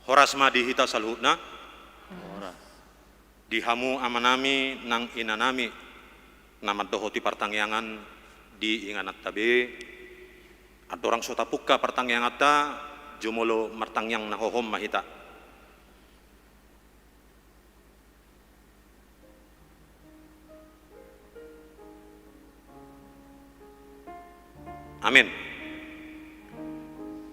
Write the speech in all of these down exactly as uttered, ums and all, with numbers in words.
Horas ma di hita saluhutna. Horas. Di hamu amanami nang inanami na mandohoti partangiangan di ingananta be, andorang so tapungka partangianganta, jumolo martangiang na hohom ma hita. Amen.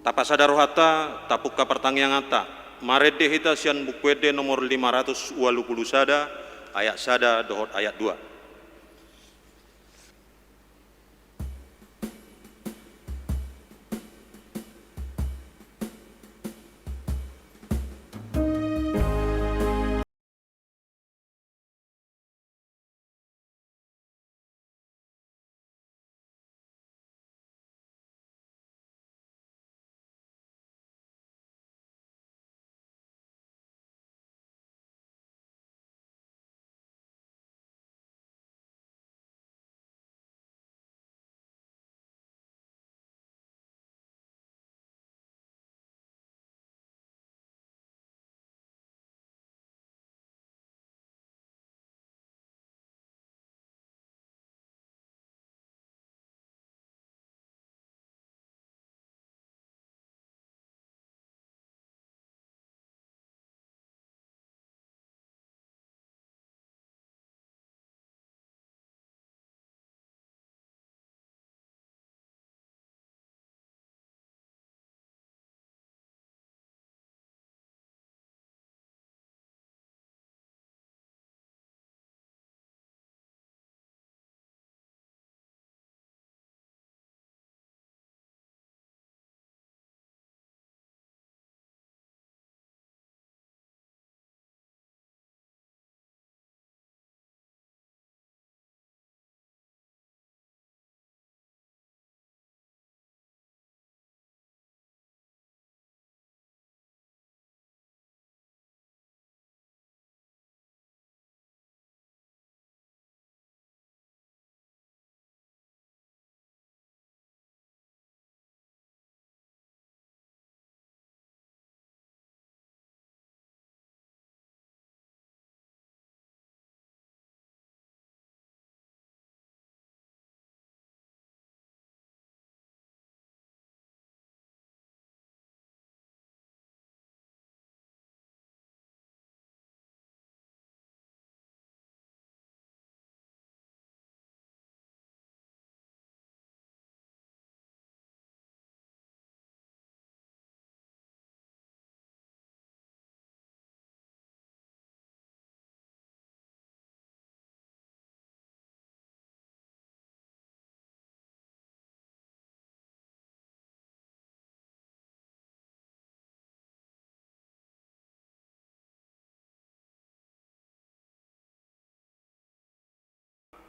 Tapasada rohanta, tapungka partangianganta. Marende hita sian Buku Ende nomor lima ratus ualu pulu sada, ayat sada dohot ayat dua.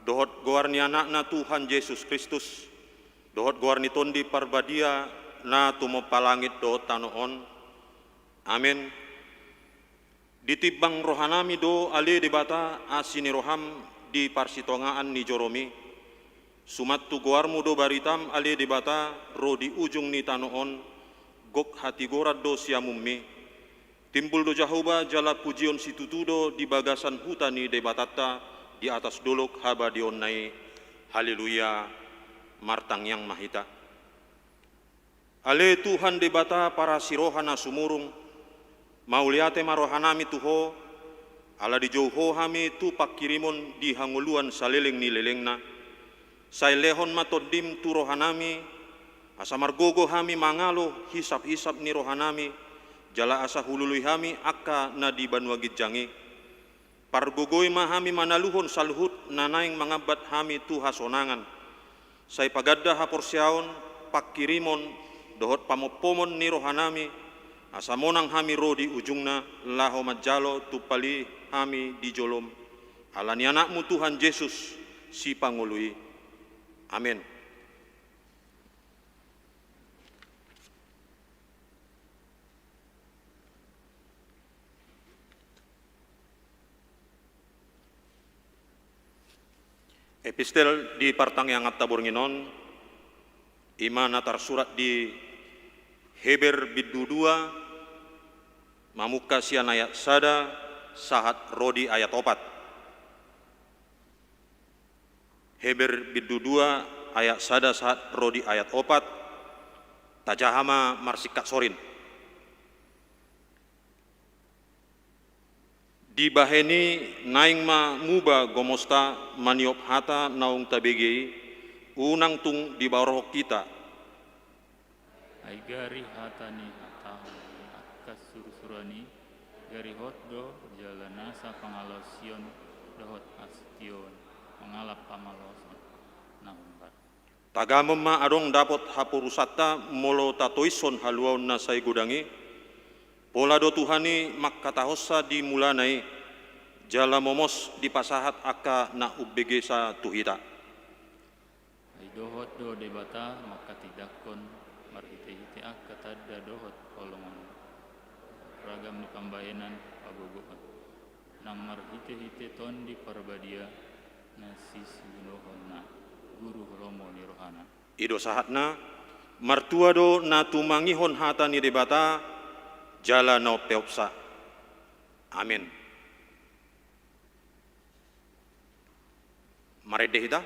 Dohot goar ni Anakna Tuhan Jesus Kristus, dohot goar ni Tondi Parbadia na tumompa langit dohot tano on. Amen. Ditimbang rohanami do ale Debata asi ni roham di parsitongaan ni joromi. Suman tu goarmu do baritam ale Debata ro di ujung ni tano on, gok hatigoran do siamunmi. Timbul do Jahowa jala pujion situtu do di bagasan huta ni Debatanta di atas dolok habadiaonna i. Haleluya. Martangiang ma hita. Ale Tuhan Debata parasi roha na sumurung, mauliate ma rohanami tu Ho, ala dijou Ho hami tu pangkirimon di hangoluan saleleng ni lelengna. Sai lehon ma Tondim tu rohanami, asa margogo hami mangalo hisaphisap ni rohanami, jala asa hulului hami angka na di banua ginjang i. Pargogoi ma hami manaluhon saluhut na naeng mangambat hami tu hasonangan. Sai paganda haporseaon, pangkirimon, dohot pamompomon ni rohanami, asa monang hami ro di ujungna, laho manjalo tumpal i hami di jolom. Ala ni Anakmu Tuhan Jesus, Sipangolu i. Amen. Epistel di partangianganta borngin on, i ma na tarsurat di Heber bindu dua, Mamungka sian ayat sada sahat ro di ayat opat. Heber bindu dua ayat sada sahat ro di ayat opat. Tajaha ma marsingkat sorin. Dibahen i naeng ma muba gomosta maniop hata naung tabege i, unang tung dibarohon hita. Ai gari hata ni hatahon ni angka surusuruan i, gari hot do jala nasa pangalaosion dohot hasation mangalap pamaloson na hombar. Tagamon ma adong dapot haporusanta molo tatoishon haluaon na sai godang i. Pola do Tuhan i mangkatahonsa di mulana i, jala momos dipasahat angka na umbegesa tu hita. Ai dohot do Debata mangkatindangkon marhitehite angka tanda dohot holongan ragam ni pambahenan pagogoon, nang marhitehite Tondi Parbadia na sisiunohonna guru lomo ni rohana. I do sahatna. Martua do na tumangihon hata ni Debata jala na umpeopsa. Amen. Marende hita.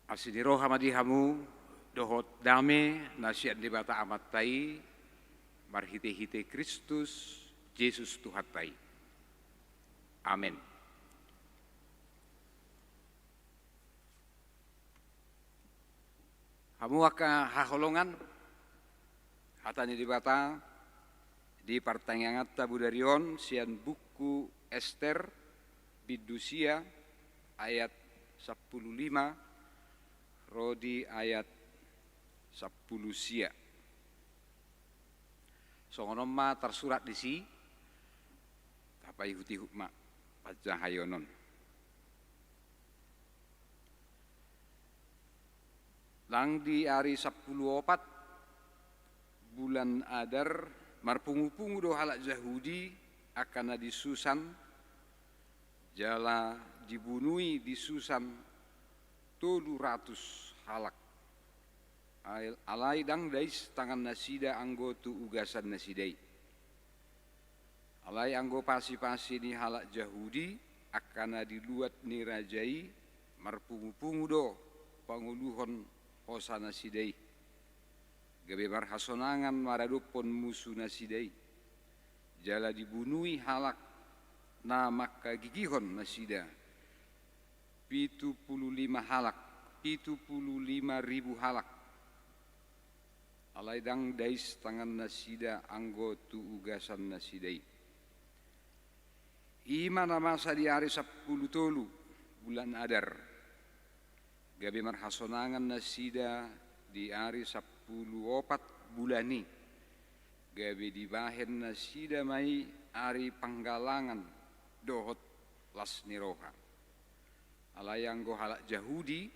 Asi ni roha ma di hamu dohot dame na sian Debata Amanta i marhitehite Kristus Jesus Tuhanta i. Amen. Hamu angka haholongan, hata ni Debata di partangianganta bodari on sian buku Ester, bindu sia, ayat sampulu lima ro di ayat sampulu sia. Songon on ma tarsurat disi, tapaihutihut ma panjahaion on. Nang di ari sampulu opat bulan Adar, marpungupungu do halak Jahudi angka na di Susan, jala dibunui di Susan tolu ratus halak. Al-, alai ndang dais tangannasida anggo tu ugasannasida i. Alai anggo pasipasi ni halak Jahudi, angka na di luat ni raja i, marpungupungu do pangoluhon hosa nasida i, gabe marhasonangan maradophon musu nasida i, jala dibunui halak na manghagigihon nasida, pitu pulu lima halak, pitu pulu lima ribu halak. Alai ndang dais tangan nasida anggo tu ugasan nasida i. I ma na masa di ari sampulu tolu bulan Adar, gabe marhasonangan nasida di ari sampulu opat bulan i, gabe dibahen nasida ma i ari panggalangan dohot las ni roha. Alai anggo halak Jahudi,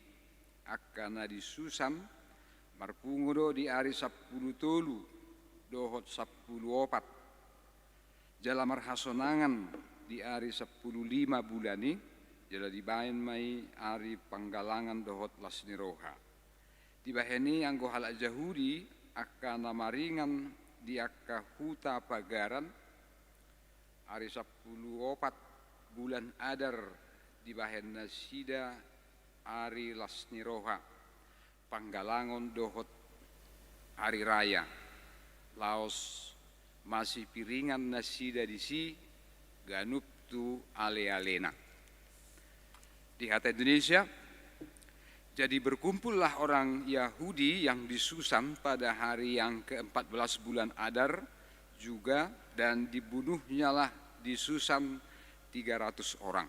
angka na di Susan, marpungu do di ari sampulu tolu dohot sampulu opat. Jala marhasonangan di ari sampulu lima bulan i, jala dibahen ma i ari panggalangan dohot las ni roha. Dibahen i anggo halak Jahudi, angka na maringan di angka huta pagaran, ari sampulu opat bulan Adar dibahen nasida ari las ni roha, panggalangon dohot ari raya, laos masipiringan nasida disi ganup tu alealena. Di hata Indonesia, jadi berkumpullah orang Yahudi yang di Susan pada hari yang keempat belas bulan Adar juga, dan dibunuhnyalah di Susan tiga ratus orang.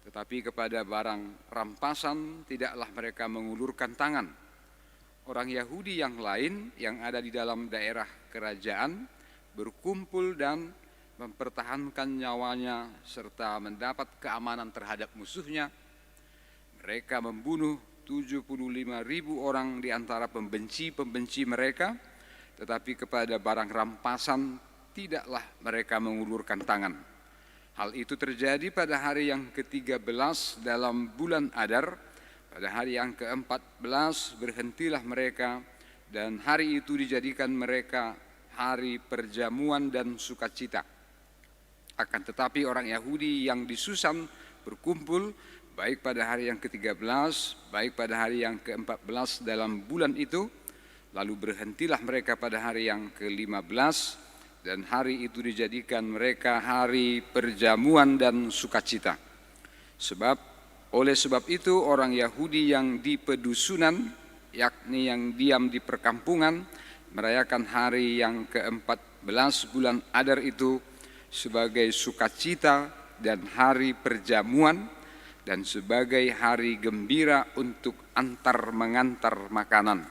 Tetapi kepada barang rampasan tidaklah mereka mengulurkan tangan. Orang Yahudi yang lain yang ada di dalam daerah kerajaan berkumpul dan mempertahankan nyawanya serta mendapat keamanan terhadap musuhnya. Mereka membunuh tujuh puluh lima ribu orang di antara pembenci-pembenci mereka, tetapi kepada barang rampasan tidaklah mereka mengulurkan tangan. Hal itu terjadi pada hari yang ketiga belas dalam bulan Adar, pada hari yang keempat belas berhentilah mereka, dan hari itu dijadikan mereka hari perjamuan dan sukacita. Akan tetapi orang Yahudi yang di Susan berkumpul, baik pada hari yang ketiga belas, baik pada hari yang keempat belas dalam bulan itu, lalu berhentilah mereka pada hari yang kelima belas, dan hari itu dijadikan mereka hari perjamuan dan sukacita. Sebab, oleh sebab itu orang Yahudi yang di pedusunan, yakni yang diam di perkampungan, merayakan hari yang keempat belas bulan Adar itu sebagai sukacita dan hari perjamuan, dan sebagai hari gembira untuk antar mengantar makanan.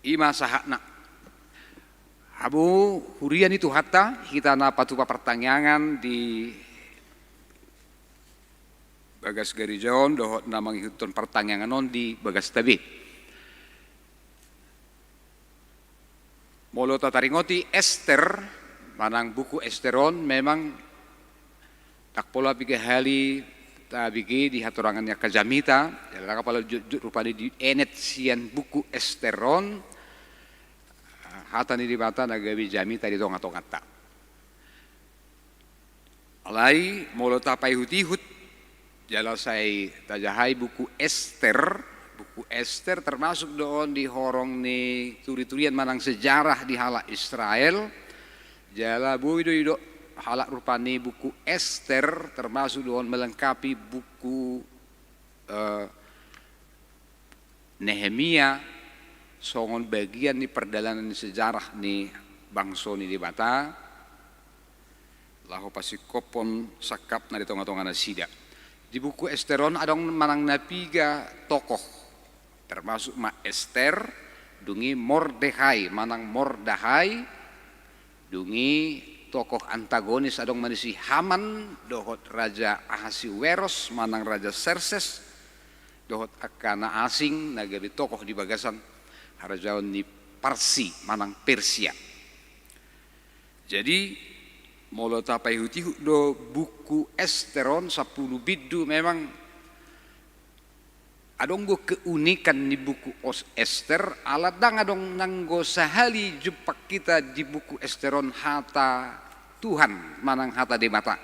I ma sahatna. Hamu huria ni Tuhanta, hita na patupa partangiangan di bagas gareja on dohot na mangihuthon partangiangan on di bagasta be. Molo tataringoti Ester, manang buku Ester on memang ndang pola piga hali tabege di hatorangan ni angka jamita, jala ndang pola jotjot rupani dienet sian buku Ester on hata ni Debata na gabe jamita di tongatonganta. Alai molo tapaihutihut jala sai tajahai buku Ester, buku Ester termasuk do on di horong ni turiturian manang sejarah di halak Israel. Jala boi do didok halak rupani buku Ester termasuk do on melengkapi buku, eh, Nehemia songon bagian ni pardalanan ni sejarah ni bangso ni Debata laho pasingkophon sangkapna di tongatonga nasida. Di buku Ester on adong manang na piga tokoh, termasuk ma Ester, dung i Mordehai manang Mordahai, dung i tokoh antagonis adong manisi Haman dohot Raja Ahasiweros manang Raja Serses, dohot angka na asing na gabe tokoh di bagasan harajaon ni Parsi manang Persia. Jadi molo tapaihutihut do buku Ester on sampulu bindu, memang adong do keunikan ni buku Os-, Ester, ala ndang adong nanggo sahali jumpang hita di buku Ester on hata Tuhan manang hata Debata.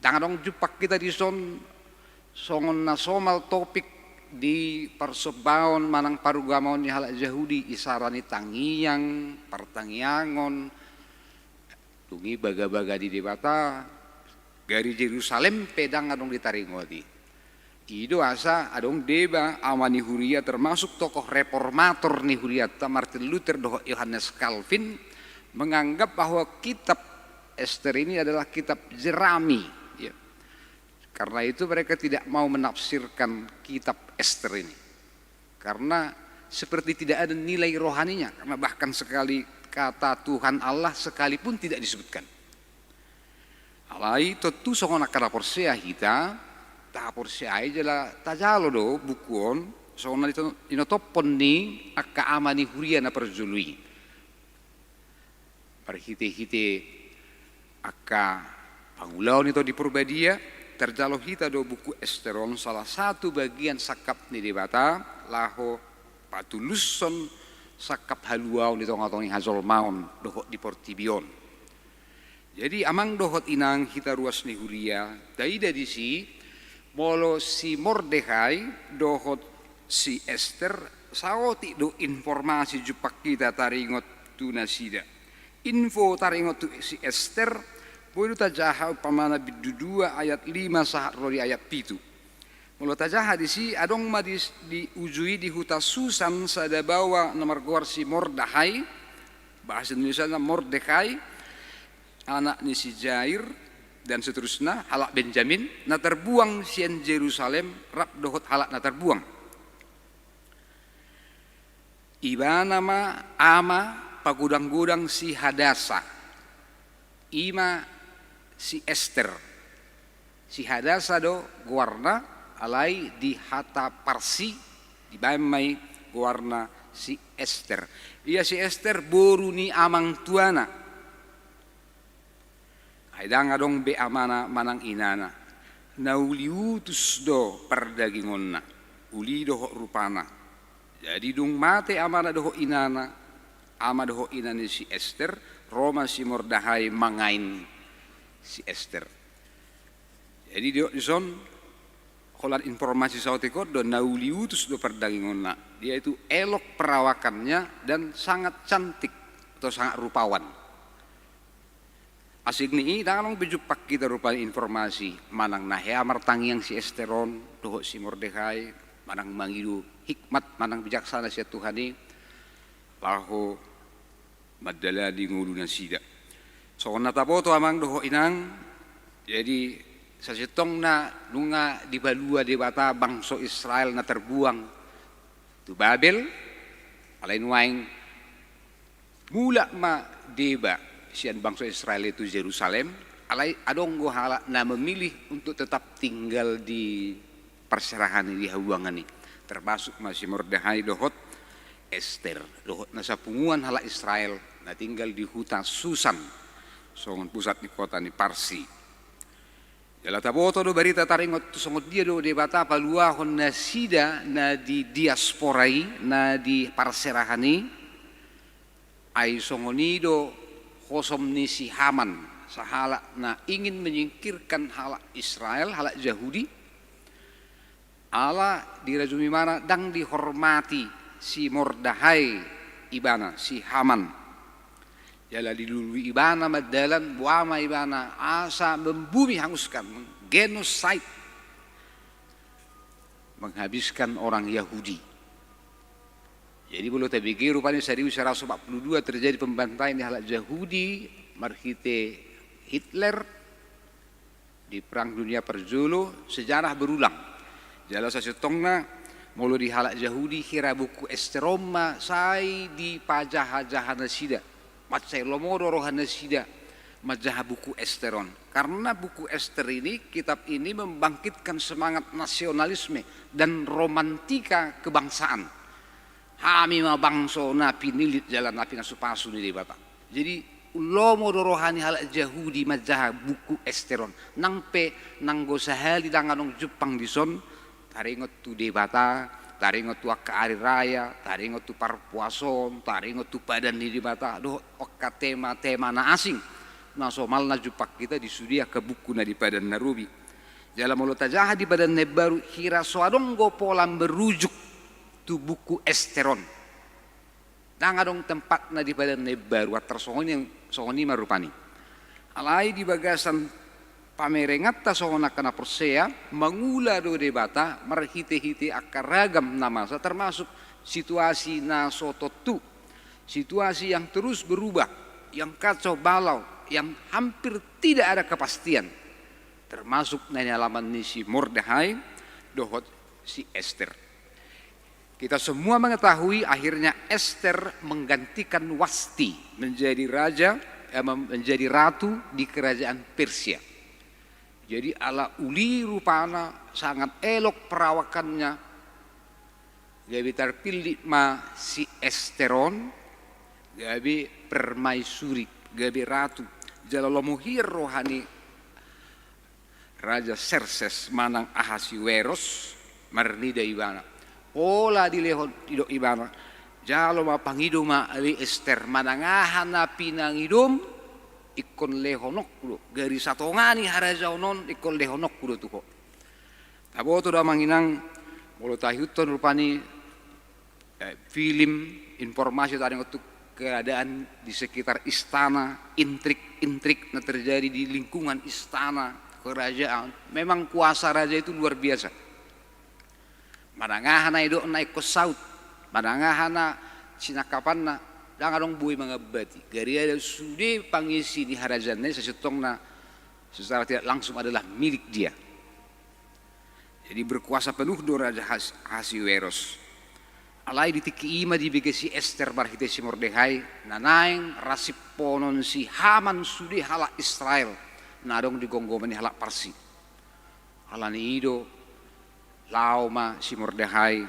Ndang adong jumpang hita dison Songon na somal topik di parsombaon manang parugamaon ni halak Jahudi, isarani tangiang, partangiangon, dung i bagabaga di Debata, gari Jerusalem pe ndang adong ditaringoti. I do asa adong deba ama ni huria, termasuk tokoh reformator ni hurianta, Martin Luther dohot Johannes Calvin, menganggap bahwa kitab Ester ini adalah kitab jerami. Ya. Karena itu mereka tidak mau menafsirkan kitab Ester ini. Karena seperti tidak ada nilai rohaninya, karena bahkan sekali kata Tuhan Allah sekalipun tidak disebutkan. Alai tontu songon angka na porsea hita, taporseai jala tajalo do buku on, songon na dito-, dinotophon ni angka ama ni huria na parjolo i. Marhitehite angka pangulaon ni Tondi Porbadia, tarjalo hita do buku Ester on salah satu bagian sangkap ni Debata laho patulushon sangkap haluaon di tongatonga ni hajolmaon dohot di portibi on. Jadi amang dohot inang, hita ruas ni huria, taida disi, molo si Mordehai dohot si Ester, saotik do informasi jumpang hita taringot tu nasida. Info taringot tu si Ester, boi do tajaha umpamana bindu dua ayat lima sahat ro di ayat pitu. Molo tajaha disi, adong ma di, di uju i di huta Susan sada baoa na margoar si Mordahai, bahasa Indonesiana Mordecai, anak ni si Jair, dan seterusna, halak Benjamin, na tarbuang sian Jerusalem, rap dohot halak na tarbuang. Ibana ma ama pagodanggodang si Hadasa, i ma si Ester. Si Hadasa do goarna, alai di hata Parsi dibaen ma i goarna si Ester. Ia si Ester boru ni amang tuana. Ai ndang adong be amana manang inana. Na uli utus do pardagingonna, uli dohot rupana. Jadi dung mate amana dohot inana, ama dohot ina ni si Ester, ro ma si Mordahai mangain si Ester. Jadi didok dison, holan informasi saotik on do, na uli utus do pardagingonna, yaitu elok perawakannya dan sangat cantik atau sangat rupawan. Asing ni i, ndang adong be jumpang hita rupani informasi manang na hea martangiang si Ester on dohot si Mordehai, manang mangido hikmat manang bijaksana sian Tuhan i, laho mandalani ngolu nasida. Songon na taboto amang dohot inang, jadi sasintongna nunga dipalua Debata bangso Israel na tarbuang tu Babel, alai nuaeng mulak ma deba sian bangso Israel i tu Jerusalem, alai adong do halak na memilih untuk tetap tinggal di parserahan i, di habuangan i. Termasuk ma si Mordehai dohot Ester, dohot na sapunguan halak Israel na tinggal di huta Susan, songon pusat ni kota ni Parsi. Jala taboto do barita taringot tu songon dia do Debata paluahon nasida na di diaspora i, na di parserahan i, ai songon i do hosom ni si Haman, sahalak na ingin menyingkirkan halak Israel, halak Jahudi, ala dirajumi ibana, ndang dihormati si Mordahai ibana, si Haman. Jala dilului ibana ma dalan, boha ma ibana asa membumi, hanguskan, genocide, menghabiskan orang Yahudi. Jadi molo tabege rupani saribu saratus opat puluh dua terjadi pembantaian di halak Jahudi marhite Hitler di Perang Dunia Parjolo, sejarah berulang. Jala sasintongna molo di halak Jahudi, hira buku Ester on ma sai dipajahajaha nasida. Mansai lomo do roha nasida manjaha buku Ester on. Karena buku Ester ini, kitab ini membangkitkan semangat nasionalisme dan romantika kebangsaan. Hami ma bangso na pinillit jala na pinasupasu ni Debata. Jadi, lomo do roha ni halak Jahudi manjaha buku Ester on. Nang pe, nanggo sahali ndang adong jumpang dison, taringot tu Debata, taringot tu angka ari raya, taringot tu parpuasoon, taringot tu padan ni Debata, dohot angka tema-tema na asing, na somalna jumpang hita di sude angka buku na di padan na robi. Jala molo tajaha di Padan na Imbaru, hira so adong do pola merujuk tu buku Ester on. Ndang adong tempatna di Padan na Imbaru, antar songon i, songon i ma rupani. Alai di bagasan pamerenganta songon angka na porsea, mangula do Debata marhite-hite angka ragam na masa, termasuk situasi na so tontu, situasi yang terus berubah, yang kacau balau, yang hampir tidak ada kepastian, termasuk na nialaman ni si Mordehai dohot si Ester. Kita semua mengetahui akhirnya Ester menggantikan Wasti menjadi raja, eh, mem-, menjadi ratu di kerajaan Persia. Jadi ala uli rupana, sangat elok perawakannya, gabe tarpillit ma si Ester on gabe permaisuri, gabe ratu. Jala lomo hian roha ni Raja Serses manang Ahasiweros, marnida ibana. Pola dilehon, didok ibana, jalo ma, pangido ma ale Ester, manang aha na pinangidom, ingkon lehononku do. Gari satonga ni harajaon on ingkon lehononku do tu ho. Taboto do amang inang, molo taihuthon rupani, eh, film, informasi taringot tu keadaan di sekitar istana, intrik-intrik na terjadi di lingkungan istana kerajaan. Memang kuasa raja itu luar biasa. Manang aha na idokna ingkon saut, manang aha na sinangkapanna, ndang adong boi mangambati. Gari ada sude pangisi ni harajaonna i sasintongna secara tidak langsung adalah milik dia. Jadi berkuasa penuh do Raja Has-, Ahasiweros. Alai di tingki i ma dibege si Ester marhite si Mordehai, na naeng ra simponon si Haman sude halak Israel na adong di gomgoman ni halak Parsi. Alani i do, laho ma si Mordehai,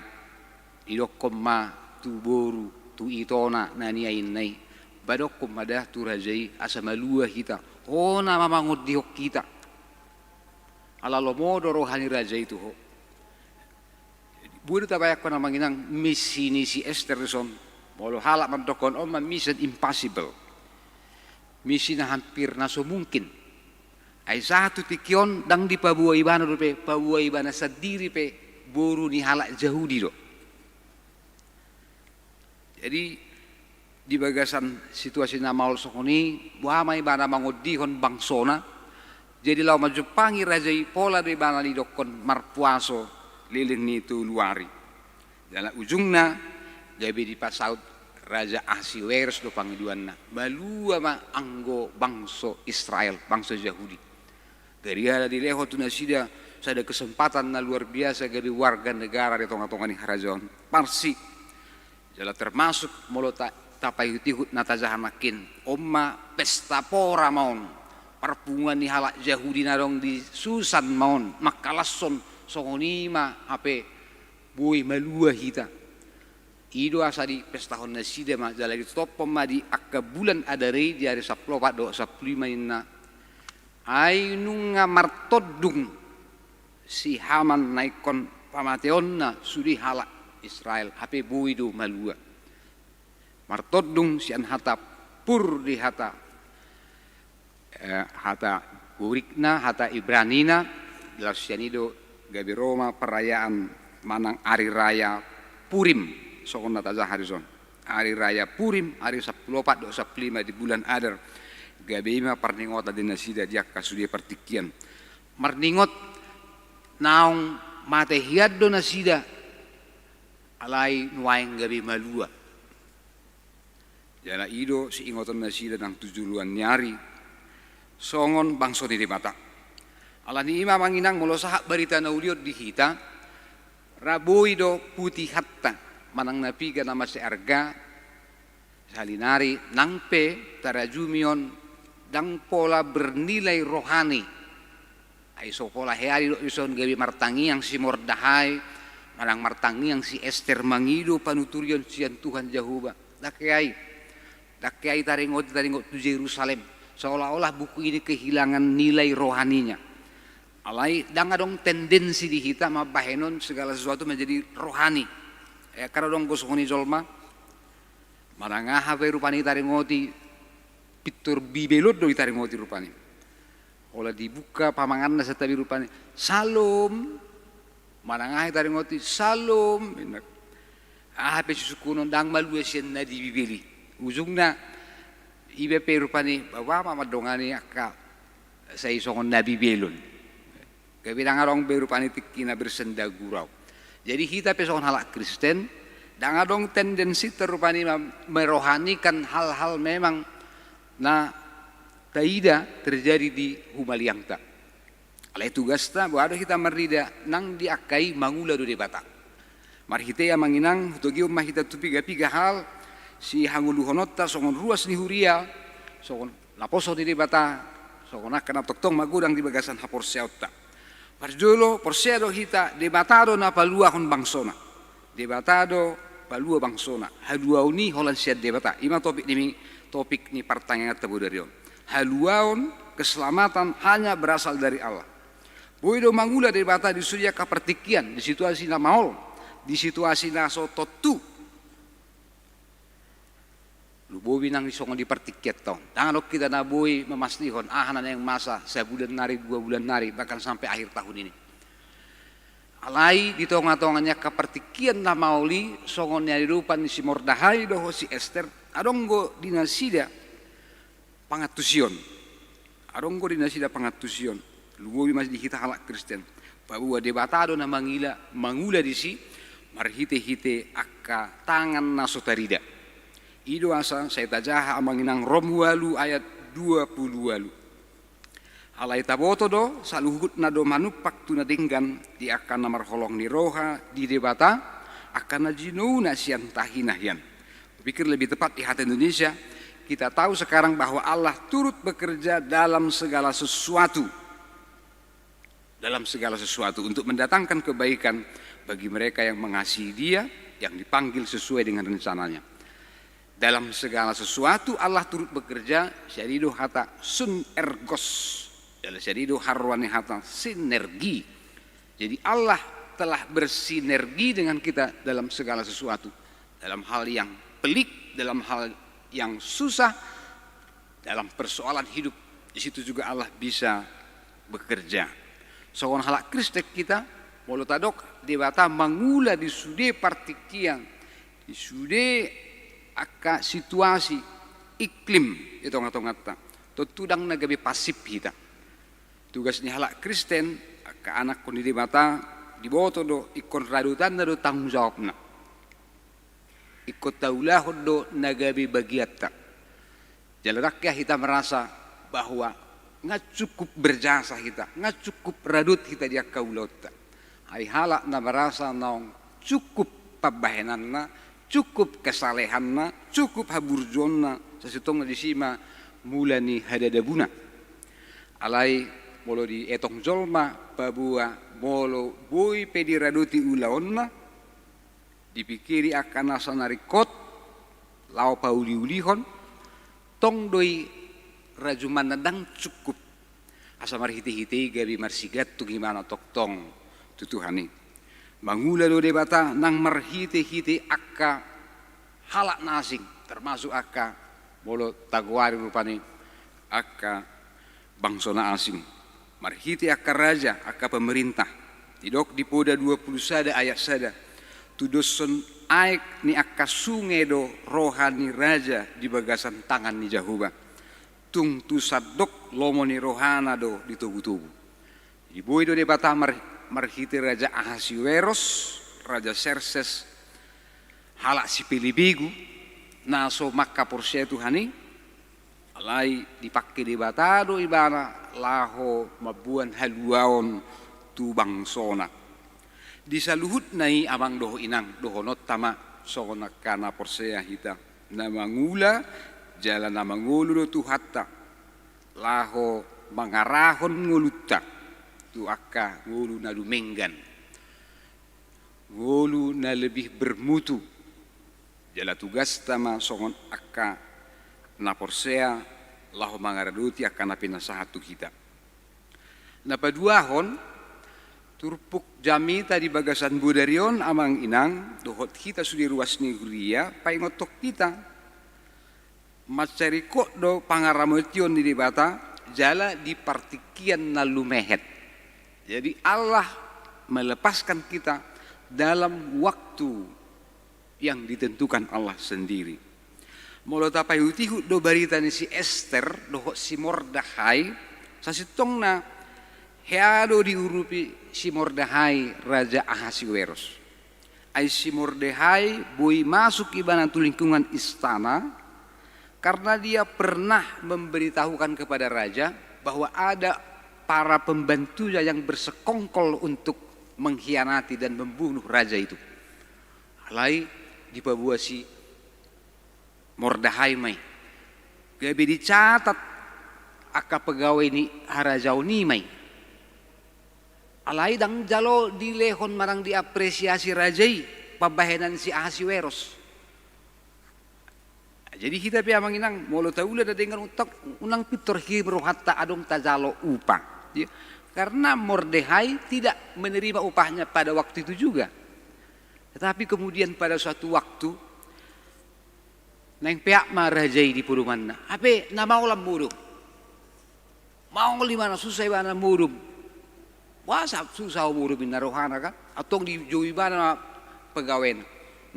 didokkon ma tu boru, tu itona na niainna i, padokkon ma da tu raja i asa malua hita, hona ma mangondihon hita. Ala lomo do roha ni raja i tu ho. Boi do tabayangkon amang inang misi ni si Ester dison, molo halak mandokkon on ma mission impossible. Misi na hampir na so mungkin. Ai sahat tu tingki on ndang dipaboa ibana dope, paboa ibana sandiri pe boru ni halak Jahudi do. Jadi di bagasan situasi na maol songon i, boha ma ibana mangondihon bangsona. Jadi laho manjumpangi raja i, pola do ibana didokkon marpuaso leleng ni tolu ari. Jala ujungna gabe dipasaut Raja Ahasiweros do pangidoanna, malua ma anggo bangso Israel, bangso Jahudi. Gari ala dilehon tu nasida sada kesempatan na luar biasa gabe warga negara di tonga-tonga ni harajaon Parsi. Jala termasuk molo ta-, tapaihut-ihut na tajaha nangkin, on ma pesta pora ma on, parpunguan ni halak Jahudi na adong di Susan ma on, mangkalashon songon i ma hape boi malua hita. I do asa dipestahon nasida ma, jala ditotophon ma di angka bulan Adar i di ari sampulu opat dohot sampulu lima ninna. Ai nunga martondung si Haman na ingkon pamateonna sude halak Israel, hape boi do malua. Martondung sian hata pur di hata, eh, hata Gorikna, hata Ibranina, laos sian i do gabe ro ma perayaan manang ari raya Purim, songon na tajaha dison. Ari raya Purim, ari sampulu opat dohot sampulu lima di bulan Adar, gabe i ma parningotan di nasida di angka sude partingkian. Marningot naung mate hian do nasida, alai nuaeng gabe malua. Jala i do siingoton nasida nang tu joloan ni ari songon bangso ni Debata. Alani i ma amang inang, molo sahat barita na uli on di hita, ra boi do putihanta manang na piga na mansai arga, salinari nang pe tarajumi on ndang pola bernilai rohani. Ai so pola hea didok dison gabe martangiang si Mordehai manang martangiang si Ester mangido panuturion sian Tuhan Jahowa. Ndang hea i. Ndang hea i taringoti, taringot tu Jerusalem, seolah-olah buku ini kehilangan nilai rohaninya. Alai ndang adong tendensi di hita mambahenon segala sesuatu menjadi rohani. Eh, karena adong do songon i jolma, manang aha pe rupani taringoti, pintor Bibel on do ditaringoti rupani. Pola dibuka pamanganna santabi rupani, "Salom." Manang aha i taringot i, "Salom." Aha pe sisungkunon, ndang malua sian na di Bibel i. Ujungna iba pe rupani, bawa ma mandongani angka sai songon na Bibelon. Gabe ndang adong be rupani tingkina bersenda gurau. Jadi hita pe songon halak Kristen, ndang adong tendensi rupani mem-, merohanikan hal-hal memang na taida terjadi di humaliangta. Alai tugasta, boha do hita marnida, nang di angka i mangula do Debata. Marhite i amang inang, hutogihon ma hita tu piga-piga hal, sihangoluhononta songon ruas ni huria, songon naposo ni Debata, songon angka na tongtong magodang di bagasan haporseaonta. Parjolo, porsea do hita, Debata do na paluahon bangsona. Debata do palua bangsona. Haluaon i holan sian Debata. I ma topik ni, topik ni partangianganta bodari on. Haluaon, keselamatan hanya berasal dari Allah. Boi do mangula Debata di sude angka partingkian, di situasi na maol, di situasi na so tontu. Lumobi nang di songon di partingkianta on. Ndang adong hita na boi mamastihon aha na naeng masa sabulan nari, dua bulan nari, bahkan sampe akhir tahun ini. Alai di tonga-tonga ni angka partingkian na maol i, songon na niadopan ni si Mordahai dohot si Ester, adong do di nasida pangantusion. Adong do di nasida pangantusion. Lumobi ma di hita halak Kristen. Paboa Debata do na mangila, mangula disi, marhite-hite angka tangan na so tarida. I do asa sai tajaha amang inang Rom ualu ayat dua pulu ualu. Alai taboto do, saluhutna do manumpak tu na denggan di angka na marholong ni roha di Debata, angka na jinouna sian tahi na hian. Kupikir lebih tepat di hata Indonesia, kita tahu sekarang bahwa Allah turut bekerja dalam segala sesuatu. Dalam segala sesuatu untuk mendatangkan kebaikan bagi mereka yang mengasihi Dia, yang dipanggil sesuai dengan rencana-Nya. Dalam segala sesuatu Allah turut bekerja, sian i do hata synergos. Dalam, sian i do haroro ni hata sinergi. Jadi Allah telah bersinergi dengan kita dalam segala sesuatu. Dalam hal yang pelik, dalam hal yang susah, dalam persoalan hidup, di situ juga Allah bisa bekerja. Songon halak Kristen hita, molo tadok Debata mangula di sude partingkian, di sude angka situasi, iklim di tonga-tonganta, tontu ndang na gabe pasif hita. Tugas ni halak Kristen, angka anakkon ni Debata, diboto do ingkon radotanna do tanggung jawabna. Ingkon taulahon do na gabe bagianta. Jala ndang hea hita merasa bahwa nga cukup berjasa hita, nga cukup radot hita di angka ulaonta. Ai halak na merasa naung cukup pambahenanna, cukup kesalehanna, cukup haburjuonna, sasintongna disi ma mula ni hadadabuna. Alai molo dietong jolma, paboa molo boi pe diradoti ulaonna, dipikiri angka nasa na ringkot, laho pauliulihon, tong do i rajumanna ndang cukup. Asa marhitehite i gabe marsigantung ibana tongtong tu Tuhan i. Mangula do Debata nang marhitehite angka halak na asing, termasuk angka molo tagoari rupani angka bangso na asing. Marhite angka raja, angka pemerintah. Didok di Poda dua pulu sada ayat sada, tudoshon aek ni angka sunge do roha ni raja di bagasan tangan ni Jahowa. Tung tu sandok lomo ni rohana do ditogutogu. Jadi boi do Debata mar-, marhite Raja Ahasiweros, Raja Serses, halak sipelebegu, na so mangkaporsea Tuhan i, alai dipangke Debata do ibana laho mamboan haluaon tu bangsona. Di saluhutna i amang dohot inang, dohononta ma songon angka na porsea hita, na mangula jala na mangolu do Tuhanta, laho mangarahon ngolunta tu angka ngolu na dumenggan, ngolu na lebih bermutu. Jala tugasta ma songon angka na porsea laho mangaradoti angka na pinasahat tu hita. Na paduahon, turpuk jamita di bagasan bodari on amang inang dohot hita sude ruas ni huria, paingothon hita. Mansai ringkot do pangaramotion ni Debata, Jala di partingkian na lumehet. Jadi Allah melepaskan kita dalam waktu yang ditentukan Allah sendiri. Molo tapaihutihut do barita ni si Ester dohot si Mordehai, sasintongna hea do diurupi si Mordehai Raja Ahasiweros. Ai si Mordehai boi masuk ibana tu lingkungan istana, karena dia pernah memberitahukan kepada raja bahwa ada para pembantunya yang bersekongkol untuk mengkhianati dan membunuh raja itu. Alai dipaboa si Mordehai ma i. Gabe dicatat angka pegawai ni harajaon i ma i. Alai ndang jalo dilehon manang diapresiasi raja i pambahenan si Ahasiweros. Jadi hita pe amang inang, molo taula na denggan untang, unang pintor him rohanta adong tajalo upah. Ya. Karena Mordehai tidak menerima upahnya pada waktu itu juga. Tetapi kemudian pada suatu waktu, naeng peak ma raja i di podomanna. Hape na maol modom. Maol ibana, susah ibana modom. Boasa susah modom ninna rohana kan. Antong dijou ibana pegawena,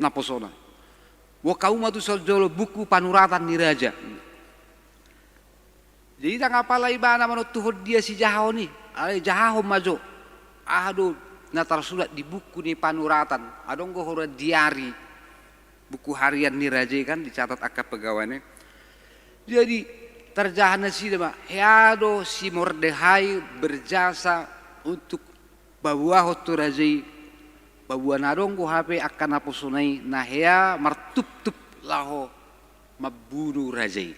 naposona. Boan hamu ma tu son jolo buku panuratan ni raja. Jadi ndang apala ibana manontuhon dia sijahaon i. Alai jahahon ma jo. Aha do na tarsurat di buku ni panuratan. Adong do huroha diari. Buku harian ni raja i kan dicatat angka pegawena. Jadi tarjaha nasida ma, hea do si Mordehai berjasa untuk paboahon tu raja i, paboa na adong do hape angka naposona i na hea martuptup laho mambunu raja i.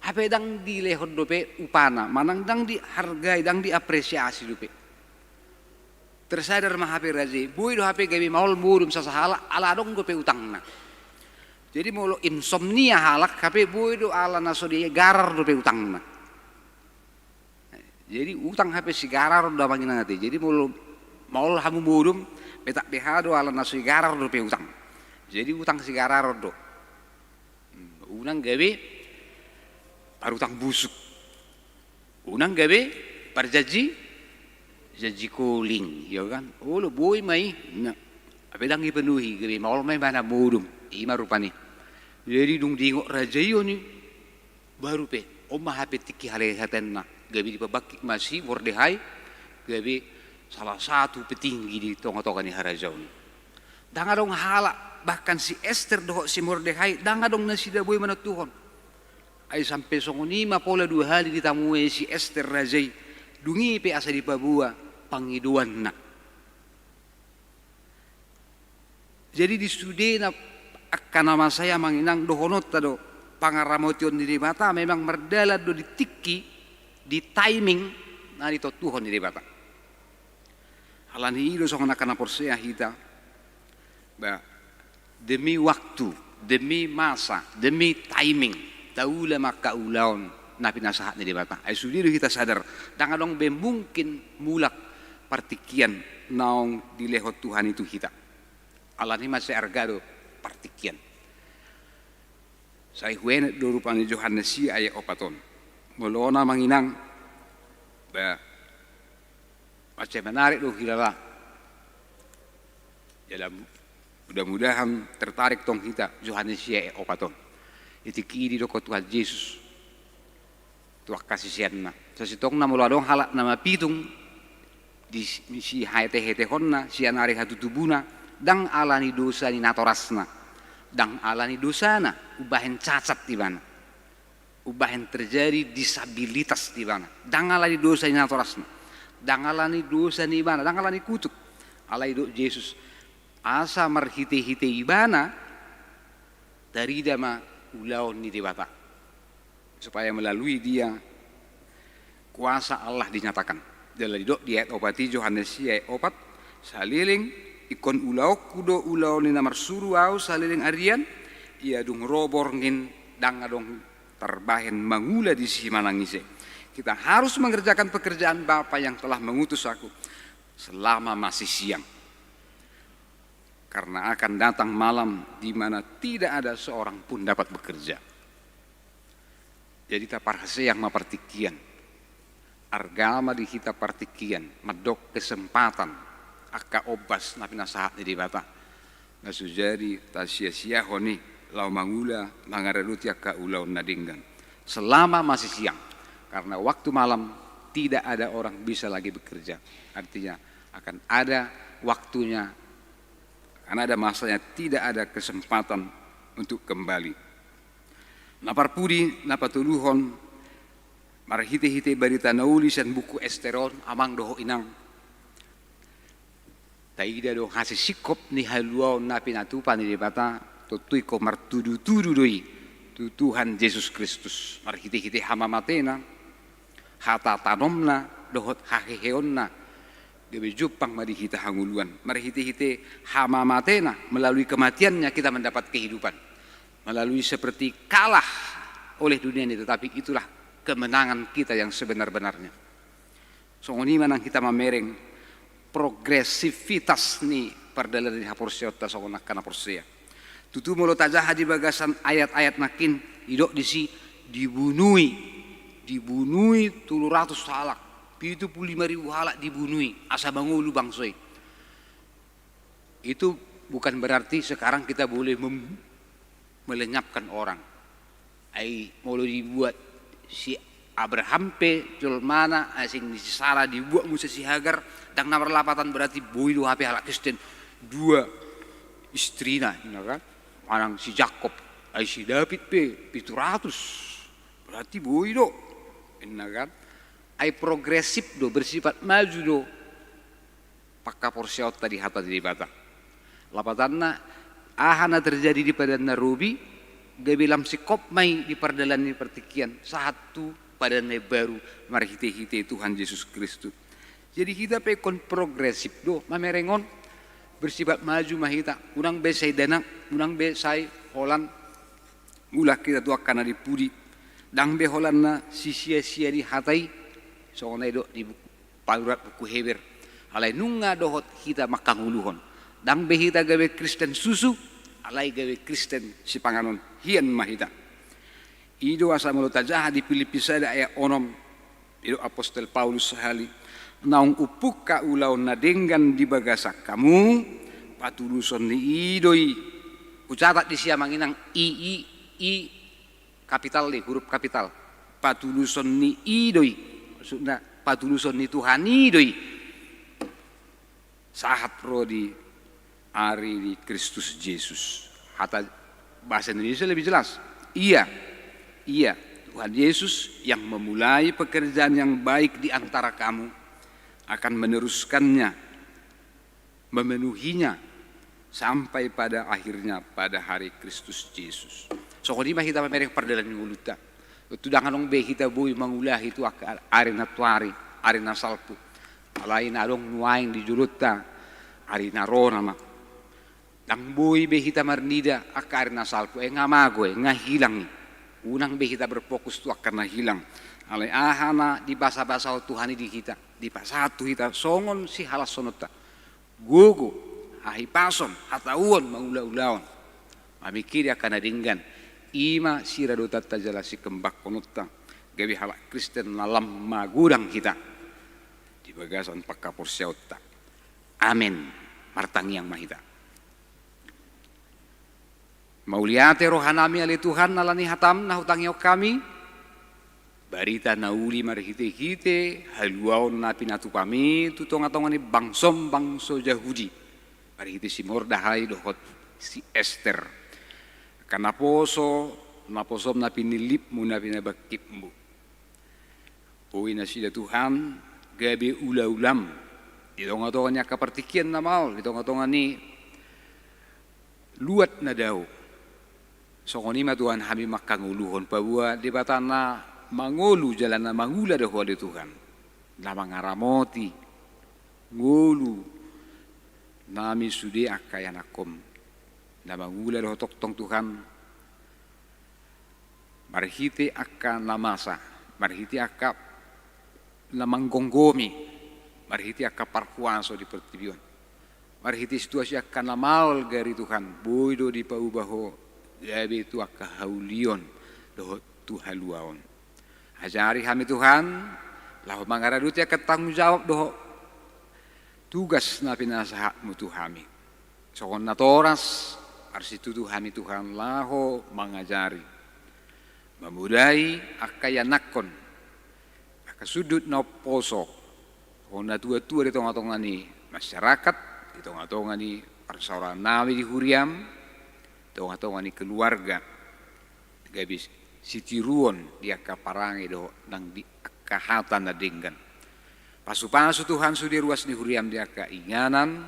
Hape ndang dilehon dope upana, manang ndang dihargai, ndang diapresiasi dope. Tersadar ma hape raja i, boi do hape gabe maol modom sasahalak, ala adong dope utangna. Jadi molo insomnia halak hape boi do ala na so digarar dope utangna. Jadi utang hape sigararon do amang inang ate. Jadi molo maol hamu modom, petak beha do ala na so digarar dope utang. Jadi utang sigararon do. Hmm, unang gabe parutang busuk. Unang gabe parjanji, janji koling, ya kan? Olo, boi ma i. Nah, hape ndang dipenuhi, gabe maol ma ibana modom. I ma rupani. Jadi dung diingot raja i on i, baru pe, on ma hape tingki halehatenna, gabe dipabangkit ma si Mordehai, gabe salah satu petinggi di tongatonga ni harajaon i. Ndang adong halak, bahkan si Ester dohot si Mordehai, ndang adong nasida boi manontuhon. Ai sampe songon i ma pola dua hali ditamue si Ester raja i, dung i pe asa dipaboa pangidoanna. Jadi di sudena angka na masa i amang inang, dohononta do, pangaramotion ni Debata memang mardalan do di tingki, di timing na ditontuhon ni Debata. Alani i do songon angka na porsea hita, ba, demi waktu, demi masa, demi timing, taula ma angka ulaon na pinasahat ni Debata. Ai sude do hita sadar, ndang adong be mungkin mulak partingkian naung dilehon Tuhan i tu hita. Alani i mansai arga do partingkian. Sai huenet do rupani Johannes sia ayat opat on. Molo on amang inang, ba, mansai menarik do hilala. Jala mudah-mudahan tertarik tong hita, Johannes sia ayat opat on. Di tingki i didok Tuhan Jesus tu angka siseanna. Sasintongna molo adong halak na mapitung di si, sihaetehetehonna sian ari hatutubuna, ndang alani dosa ni natorasna, ndang alani dosana umbahen cacat ibana, umbahen terjadi disabilitas ibana, ndang alani dosa ni natorasna, ndang alani dosa ni ibana, ndang alani kutuk. Alai didok Jesus, asa marhitehite ibana tarida ma ulaon ni Debata, supaya melalui dia kuasa Allah dinyatakan. Jala didok di ayat opat i, Johannes sia ayat opat, saleleng ingkon ulaonku do ulaon ni na marsuru ahu saleleng arian, ia dung ro borngin ndang adong tarbahen mangula disi manang ise. Kita harus mengerjakan pekerjaan Bapa yang telah mengutus aku selama masih siang. Karena akan datang malam di mana tidak ada seorang pun dapat bekerja. Jadi taparhaseang ma partingkian. Arga ma di hita partingkian, mandok kesempatan, angka ombas na pinasahat ni Debata. Na so jadi tasia-siahon i, laho mangula, mangaradoti angka ulaon na denggan. Selama masih siang, karena waktu malam tidak ada orang bisa lagi bekerja. Artinya akan ada waktunya, akan ada masanya, tidak ada kesempatan untuk kembali. Na parpudi, na patoluhon, marhite-hite barita na uli sian buku Ester on, amang dohot inang. Taida do hasisingkop ni haluaon na pinatupa ni Debata, tontu ingkon martudu-tudu do i tu Tuhan Jesus Kristus, marhite-hite hamamatena, hata tanomna, dohot haheheonna, gabe jumpang ma di hita hangoluan. Marhite-hite hamamatena, melalui kematiannya kita mendapat kehidupan. Melalui seperti kalah oleh dunia ini, tetapi itulah kemenangan kita yang sebenar-benarnya. Songon i ma nang hita mamereng progresivitas ni pardalanan ni haporseaonta songon angka na porsea. Tutu molo tajaha di bagasan ayat-ayat nangkin, didok disi dibunui, dibunui tolu ratus halak, pitu pulu lima ribu halak dibunui, asa mangolu bangso i. Itu bukan berarti sekarang kita boleh mem-, melenyapkan orang. Ai molo dibuat si Abraham pe jolmana, asing ni si Sara, dibuat muse si Hagar, ndang na marlapatan berarti boi do hape halak Kristen dua istrina, inna kan? Manang si Jakob, ai si David pe pitu ratus, berarti boi do, inna kan? Ai progresif do, bersifat maju do panghaporseaonta di hata ni Debata. Lapatanna, aha na terjadi di Padan na Robi, gabe lam singkop ma i di pardalanan ni partingkian, sahat tu Padan na Imbaru marhite-hite Tuhan Jesus Kristus. Jadi hita pe ingkon progresif do, mamereng on, bersifat maju ma hita, unang be sai dakdanak, unang be sai holan, mulak hita tu angka na di pudi, ndang be holan na sisia-sia ni hata i, songon na didok di buku panurat buku Heber. Alai nunga dohot hita manghangoluhon. Ndang be hita gabe Kristen susu, alai gabe Kristen sipanganon. Hian ma hita. I do asa molo tajaha di Pilippi sada ayat onom, didok apostel Paulus sahali, naung umpungka ulaon na denggan di bagasan hamu, patuluson ni i do i. Hucatat disi amang inang, i, i, i, kapital do i, huruf kapital. Patuluson ni i do i. Maksudna, patuluson ni Tuhan i do i. Sahat ro di ari ni Kristus Jesus. Hata bahasa Indonesia lebih jelas. Ia, ia, Tuhan Yesus yang memulai pekerjaan yang baik di antara kamu akan meneruskannya, memenuhinya sampai pada akhirnya pada hari Kristus Jesus. Songon i ma hita mamereng pardalanan ni ngolunta. Tontu ndang adong be hita boi mangulahi tu angka ari na tuari, ari na salpu. Alai na adong nuaeng di jolonta, ari na ro nama. Ndang boi be hita marnida angka ari na salpu, eh, nga mago, eh, nga hilang i. Unang be hita berfokus tu angka na hilang. Alai aha na dibasabasahon Tuhan i di hita, dipasahat tu hita songon sihalashononta. Gogo, hahipason, hatauon, mangulaulaon, mamingkiri angka na denggan, i ma siradotanta jala sikembangkononta, gabe halak Kristen na lam magodang hita di bagasan panghaporseaonta. Amen. Martangiang ma hita. Mauliate rohanami ale Tuhan, ala ni hatam na hutangihon hami, barita na uli marhitehite haluaon na pinatupami tu tongatonga ni bangsom bangso Jahudi, marhite si Mordahai dohot si Ester. Angka naposo, naposom na pinillitmu, na pinabangkitmu. Boi nasida Tuhan gabe ulaulam di tongatonga ni angka partingkian na maol, di tongatonga ni luat na dao. Songon i ma Tuhan hami manghangoluhon, paboa Debata na mangolu jala na mangula do Ho ale Tuhan, na mangaramoti ngolu nami sude angka ianakhon, na mangula do Ho tongtong Tuhan, marhite angka na masa, marhite angka na manggomgomi, marhite angka parhuaso di portibi on, marhite situasi angka na maol gari Tuhan, boi do dipauba Ho gabe tu angka haulion dohot tu haluaon. Ajari hami Tuhan, laho mangaradoti angka tanggung jawab dohot tugas na pinasahatmu tu hami. Songon natoras, marsitutu hami Tuhan laho mangajari. Mamodai angka ianakhon, angka sundut na umposo, songon natuatua di tongatonga ni masyarakat, di tongatonga ni parsaoran nami di huriam, tongatonga ni keluarga, gabe sitiruon di angka parange dohot nang di angka hata na denggan. Pasupasu Tuhan sude ruas ni huriam di angka inganan,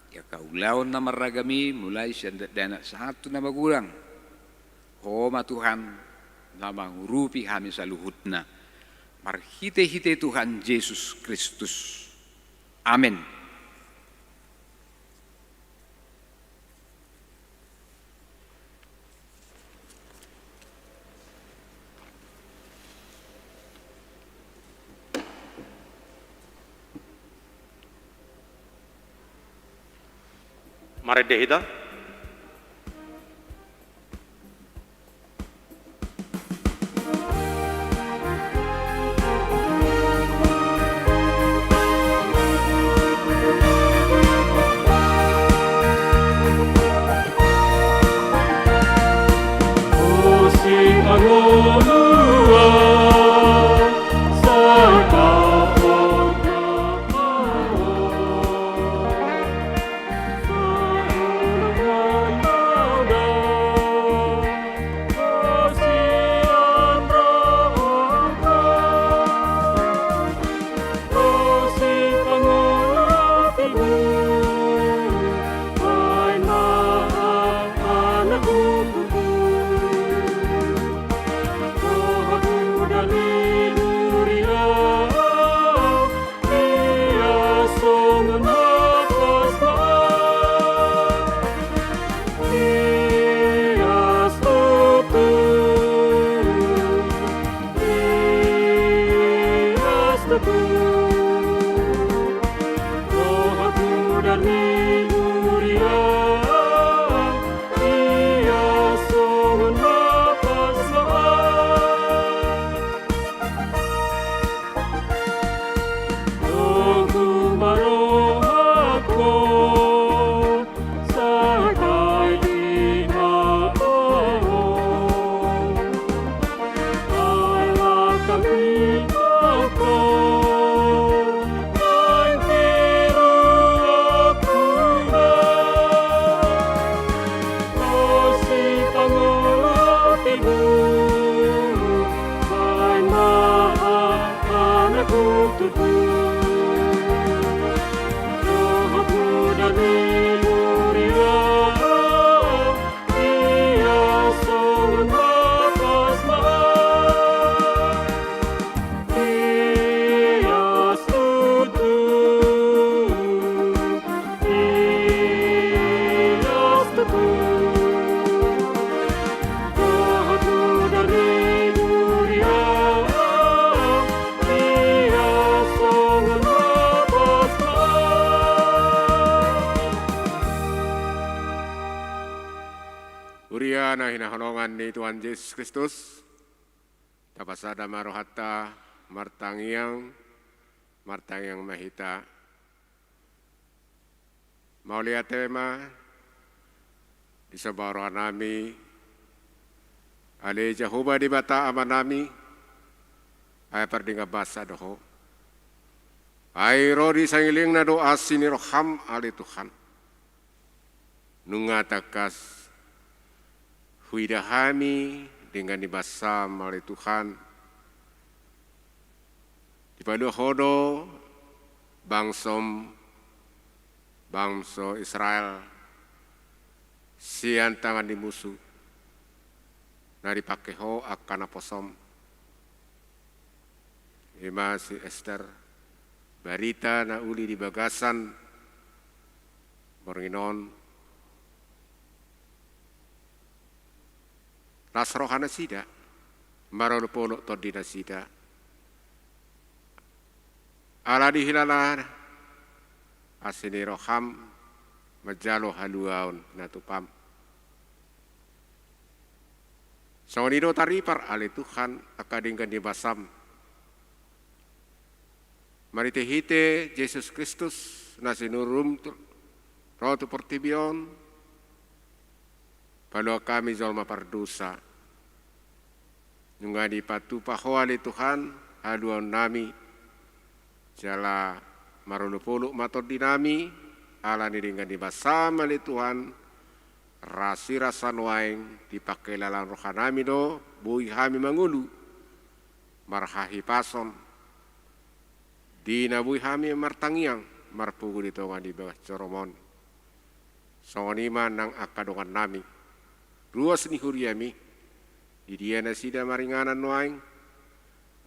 di angka ulaon na marragam i, mulai sian dakdanak sahat tu na magodang. Ho ma Tuhan na mangurupi hami saluhutna. Marhitehite Tuhan Jesus Kristus. Amen. Marende hita. Huria na hinaholongan ni Tuhan Jesus Kristus, tapasada ma rohanta martangiang, martangiang ma hita. Mauliate ma disomba rohanami, ale Jahowa Debata Amanami, ai pardenggan basa do Ho. Ai ro di sangilingna do asi ni roham, ale Tuhan. Nunga tangkas huida hami denggan ni basam, ale Tuhan. Dipalua Ho do bangsom, bangso Israel, sian tangan ni musu, na dipangke Ho angka naposom. I ma si Ester, barita na uli di bagasan borngin on. Las rohanasida, marolopolop tondinasida. Ala dihilala asi ni roham manjalo haluaon na tupam. Songon i do taripar ale Tuhan, angka denggan ni basam. Marhite-hite Jesus Kristus na sinurun ro tu portibi on, paluahon hami jolma pardosa. Nunga dipatupa Ho ale Tuhan haluaonnami, jala marolop-olop ma tondinami ala ni denggan ni basam ale Tuhan. Rasirasa nuaeng dipangkilalahon rohanami do boi hami mangolu marhahipason di na boi hami martangiang marpungu di tonga ni bagas joroM on. Songon i ma nang angka dongannami, ruas ni huriaMi, di dia nasida maringanan nuaeng,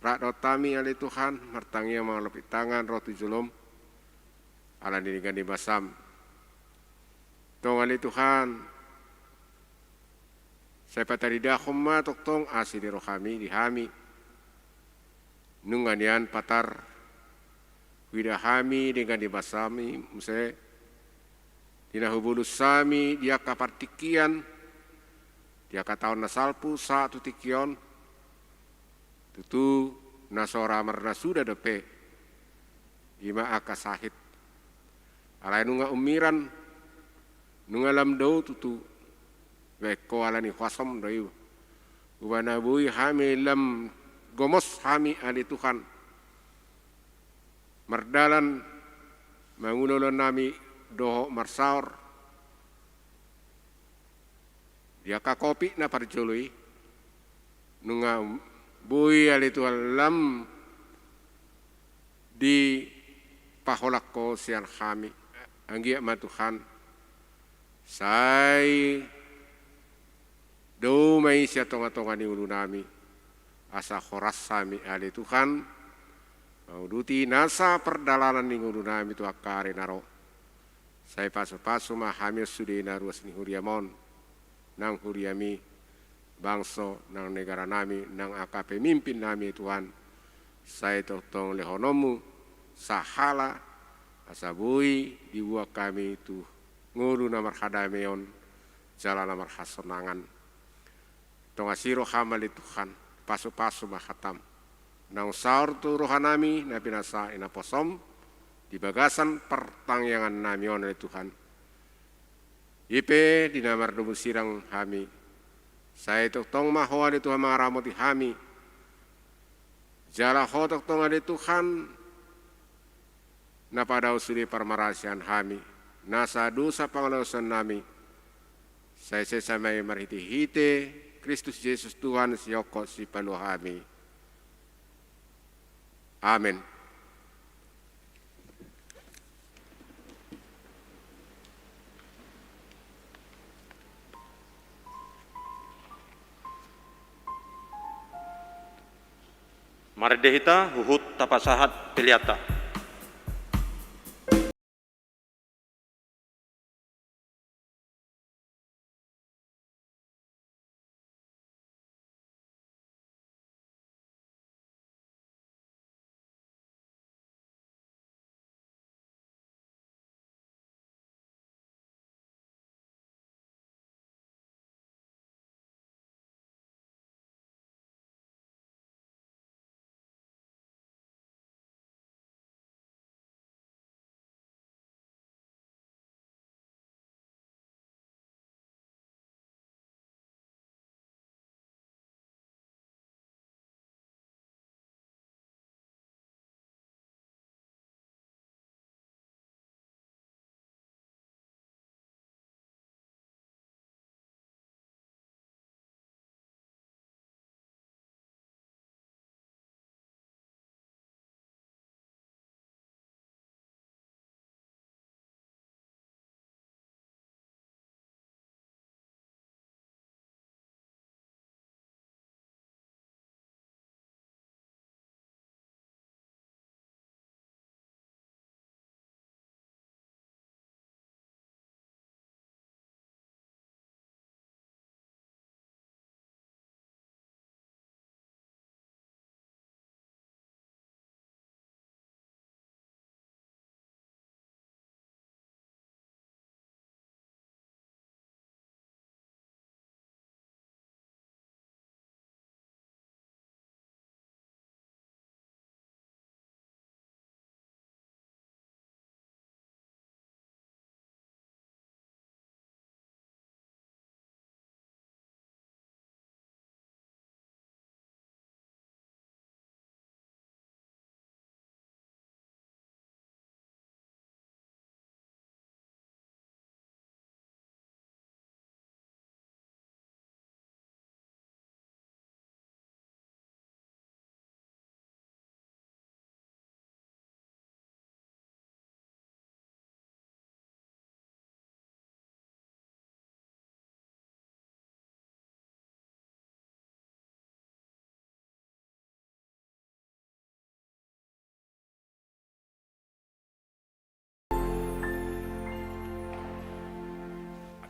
rap dohot hami ale Tuhan martangiang mangalopi tangan ro tu joloM ala ni denggan ni basam. Tong ale Tuhan, sai pataridahon ma tongtong asi ni rohaMi di hami. Nunga nian patar huida hami denggan ni basaMi muse, di na hubolus hami di angka partingkian, di angka taon na salpu sahat tu tingki on. Tutu na so ra marnasuda dope, i ma angka sahit. Alai nunga umiran, nunga lam dao tutu, baen Ho ala ni huasoM do i. Umbahen na boi hami lam gomos hami ale Tuhan mardalan mangula ulaonnami dohot marsaor di angka covid na parjolo i. Nunga boi ale Tuhan lam dipaholang Ho sian hami. Anggiat ma Tuhan, sai dao ma i sian tonga-tonga ni ngolunami, asa horas hami ale Tuhan manguduti nasa pardalanan ni ngolunami tu angka ari na ro. Sai pasu-pasu ma hami on sudena ruas ni huriaM on, nang huriaMi, bangso nang negaranami, nang angka pemimpinnami Tuhan. Sai tongtong lehononMu sahala, asa boi diboan hami tu ngolu na marhadameon jala na marhasonangan. Tong asi rohaM ale Tuhan, pasu-pasu ma hataM naung saor tu rohanami na pinasahat ni naposoM di bagasan partangiangannami on ale Tuhan. I pe di na mardomu sirang hami, sai tongtong ma Ho ale Tuhan mangaramoti hami. Jala Ho tongtong ale Tuhan na padao sude parmarasian hami, nasa dosa pangalaosionnami, sai sesa ma i marhite-hite Kristus Jesus Tuhan sihophop sipalua hami. Amen. Marende hita huhut tapasahat peleanta.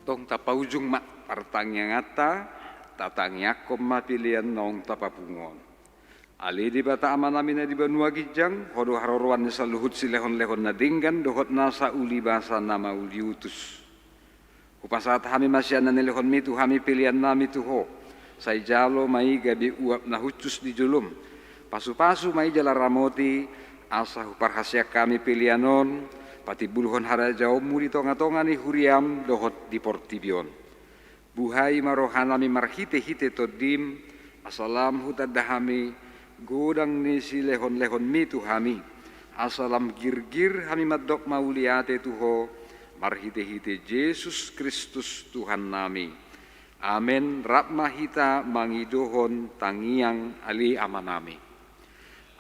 Tong tapaujung ma partangianganta, tatangiangkon ma pelean naung tapapungu on. Ale Debata Amanami na di banua ginjang, Ho do haroroan ni saluhut silehonlehon na denggan dohot nasa uli basa na mauliutus. Hupasahat hami ma sian na nilehonMi tu hami peleannami tu Ho. Sai jalo ma i gabe uap na hushus di joloM. Pasupasu ma i jala ramoti, asa huparhaseang hami pelean on patimbulhon harajaonMu di tongatonga ni huriaM dohot di portibi on. Buhai ma rohanami marhitehite TondiM, asa lam hutanda hami godang ni silehonlehonMi tu hami, asa lam girgir hami mandok mauliate tu Ho, marhitehite Jesus Kristus Tuhannami. Amen. Rap ma hita mangidohon tangiang. Ale Amanami.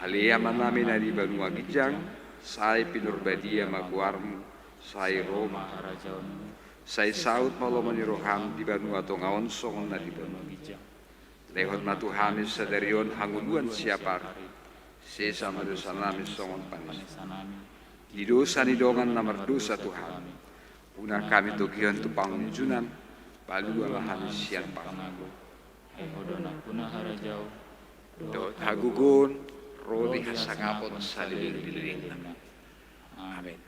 Ale Amanami na di banua ginjang, sai pinarbadia ma goarMu, sai ro ma harajaonMu, sai saut ma lomo ni rohaM di banua tonga on songon na di banua ginjang. Lehon ma tu hami sadari on hangoluan siapari. Sesa ma dosanami songon panesanami di dosa ni dongan na mardosa tu hami. Unang hami togihon tu pangunjunan, palua ma hami sian pangago. Ai Ho do nampuna harajaon dohot hagogoon ro di hasangapon saleleng ni lelengna. Amen.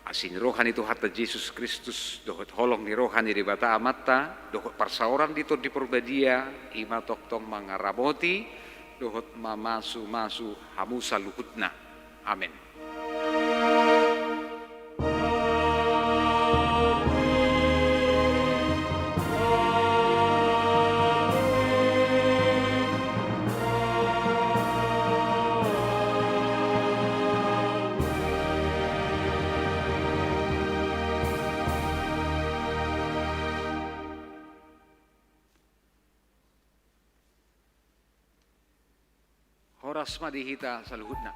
Asi ni roha ni Tuhanta Jesus Kristus, dohot holong ni roha ni Debata Amanta, dohot parsaoran ni Tondi Parbadia, i ma tongtong mangaramoti dohot mamasumasu hamu saluhutna. Amen. Horas ma di hita saluhutna.